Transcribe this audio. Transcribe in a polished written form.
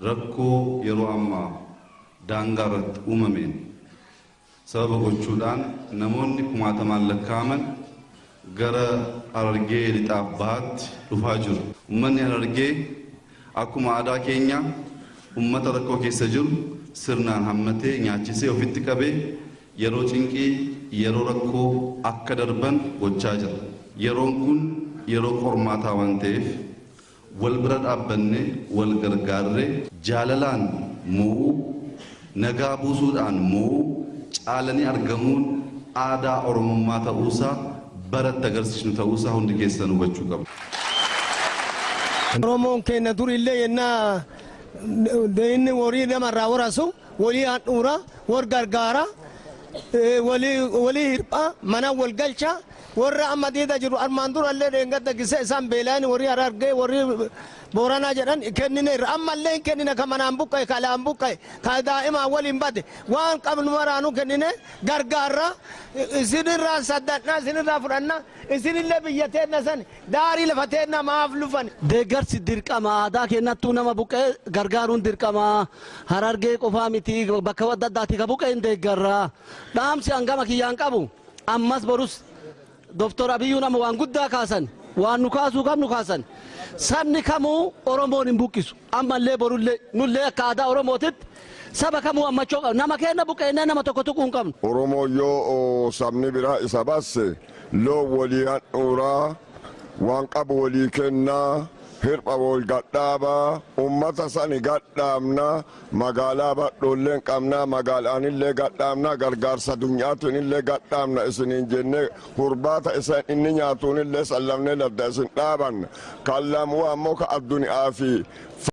Rakkoo yeroo ammaa daangaa irratti uumameen sababa gochuudhaan namoonni kumaatamaan lakkaa'aman gara Harargee lixaaf bahaatti dhufaa jiru. Uummanni Harargee akkuma aadaa keenyaa uummata rakkoo keessa jiru sirnaan hammatee nyaachisee ofitti qabee yeroo cinqii yeroo rakkoo akka darban gochaa jira. Yeroon kun yeroo qormaataa waan ta'eef wal bira dhaabbannee wal gargaarree jaalalaan mo'uu, nagaa buusuudhaan mo'uu, caalanii argamuun aadaa Oromummaa ta'uusaa baratti agarsiisnu ta'uusaa hundi keessan hubachuu qabu. Oromoon keenya dur illee yennaa inni horii namarraa warasu walii handhuura, wal gargaara, walii hirpha, mana wal galcha. Warra amma diida jiru armaan dura illee dheengadda gisee isaan beelaan warri Harargee warri Booranaa jedhan kennineerra, ammallee hin kennina. Ka manaan buqqa'e, ka alaan buqqa'e, ka daa'imaa waliin bade waan qabnu maraanuu kennine gargaarra. Isinirraa saddannaa, isinirraa fudhanna, isinillee biyya teenna san daarii lafa teenna maaf lufan. Deeggarsi dirqama, aadaa keenyattuu nama buqqa'e gargaaruun dirqama. Harargee qofaa miti, bakka adda addaatti ka buqqa'e hin deeggarra. Dhaamsi hangama kiyyaan qabu ammas borus Doktor Abiyyuun amma waan guddaa kaasan, waan nu kaasuu qabnu kaasan. Sabni kamuu Oromoon hin buqqisu, ammallee borullee nullee akka aadaa Oromootitti saba kamuu ammachoo qabnu, nama keenya buqqeennee nama tokko tuquu hin qabnu. Oromoo yoo sabni biraa isa basse loon walii handhuuraa, waan qabu walii kennaa, hirpha wal gadhaabaa, ummata sani gadhaabna, magaalaa badhoolleen qabna, magaalaanillee gadhaabna, gargaarsa dunyaatiinillee gadhaabna isiniin jenne, hurbaata isa inni nyaatuunillee sallamnee ladda isin dhaabanna. Kan lamuu ammoo ka addunyaa fi